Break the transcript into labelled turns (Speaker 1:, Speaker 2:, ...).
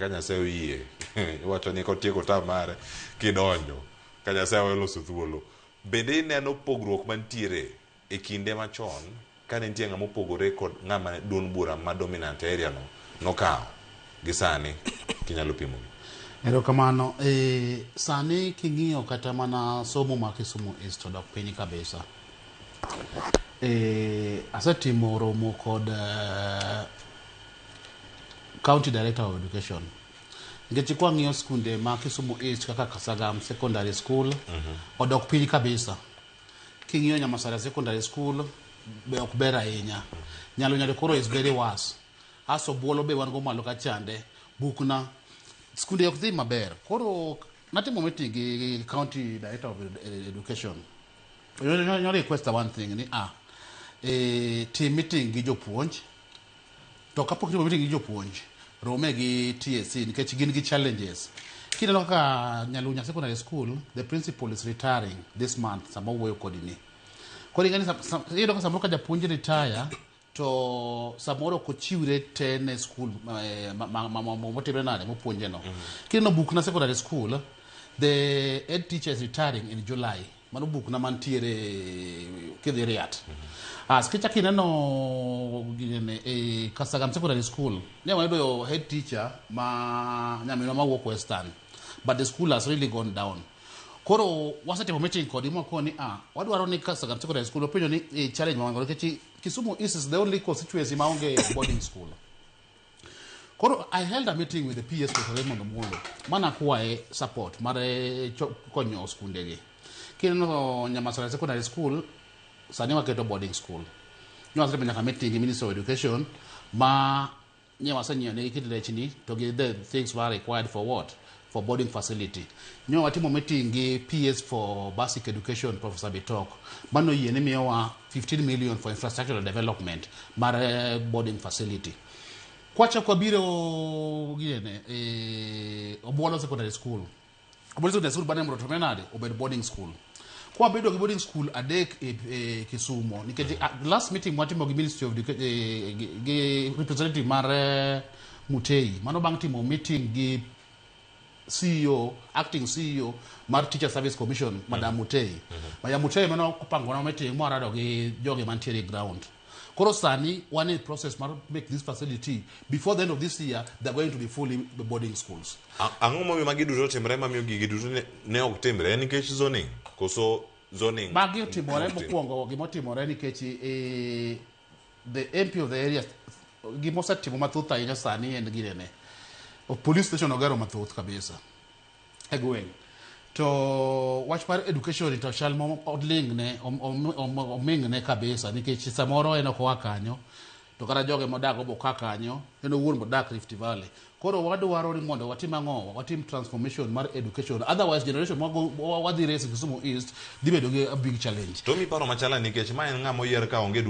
Speaker 1: Ka Nyasaye oyie, iwacho ni kotieko term mare kidonjo, ka Nyasaye oloso thuolo. Bende ineno pogruok mantiere e kinde machon kane nitie ng'ama opogore kod ng'ama duond bura ma dominant e area no nokawo gi sani kinyalo pimo gi?
Speaker 2: Erokamano. Sani king'iyo kata mana somo ma Kisumu East odok piny kabisa. Asetimo romo kod County Director of Education. Nikech kwang'iyo skunde ma Kisumu East kaka Kasagam Secondary School odok piny kabisa. King'iyo Nyamasaria Secondary School be ok ber ahinya. Nyalo koro is very worse. Aso Buolo be wan go malo kachande. Bukna skunde ok dhi maber. Koro natimo meeting gi County Director of Education. Nyo request one thing ni tim meeting gi jopuonj to kapok itimo meeting gi jopuonj rome gi TSC nikech gin gi challenges. Kineno kaka Nyalunya Secondary School, the principal is retiring this month sama wuoyo kodi ni. Koro ing'e ni iyudo ka samoro ka japuonj retire to samoro ok ochiwre te ne school motimre nade mopuonje no. Kineno Bukna Secondary School, the head teacher is retiring in July. Mano Bukna mantiere kidhi Riat. As kichak ineno ginene e Kasagam Secondary School, ne wayudo head teacher ma nyaminwa mawuok Western, but the school has really gone down. Koro wasetimo meeting kodgi mwakoni ni wadwaro ni Kasagam Secondary School openjo ni challenge ma wan go nikech Kisumu East is the only constituency maonge boarding school. Koro I held a meeting with the PS Dr. Raymond Omolo mana kwaye support mar konyo skunde gi. Kineno Nyamasara Secondary School sani waketo boarding school. Ne wasetimo nyaka meeting gi Minister of Education ma nye wasenyiewo negi kit lechni to gi the things were required for what? For boarding facility. Nyo watimo meeting gi PS for Basic Education Professor Bitok mano yie ni miyowa 15 million for infrastructural development mar boarding facility. Kwachako wabiro ginene Obuolo Secondary School. Obuolo Secondary School bane mondo otimre nade obed boarding school. Kwabedo gi boarding school adek e Kisumo nikech last meeting mwatimo gi Ministry of Education gi representative mar Mutei mano bang' timo meeting gi CEO, acting CEO mar Teacher Service Commission, Madam Mutei. Madam Mutei mano opango na meeting mwarado gi joge mantiere e ground. Koro sani wan e process mar make this facility before the end of this year they're going to be fully boarding schools.
Speaker 1: Ang'o momiyo magi duto otimre mamiyo gigi duto ne ok timre? En nikech zoning koso zoning?
Speaker 2: Magi otimore
Speaker 1: ok tim?
Speaker 2: Mokwongo gimotimore nikech the MP of the area gimosetimo mathoth ahinya sani en ginene. Police station ogero mathoth kabisa e gweng'. To wach mar education to chal mo oling'ne oming'ne kabisa nikech samoro en ok oa kanyo to kata joge modak go boka kanyo en owuon bodak Rift Valley. Koro wadwaro ni mondo watim ang'o? Watim transformation mar education. Otherwise generation wadhi raise Kisumu East dhi bedo gi a big challenge.
Speaker 1: To mi paro machala nikech ma en ng'ama oyier ka onge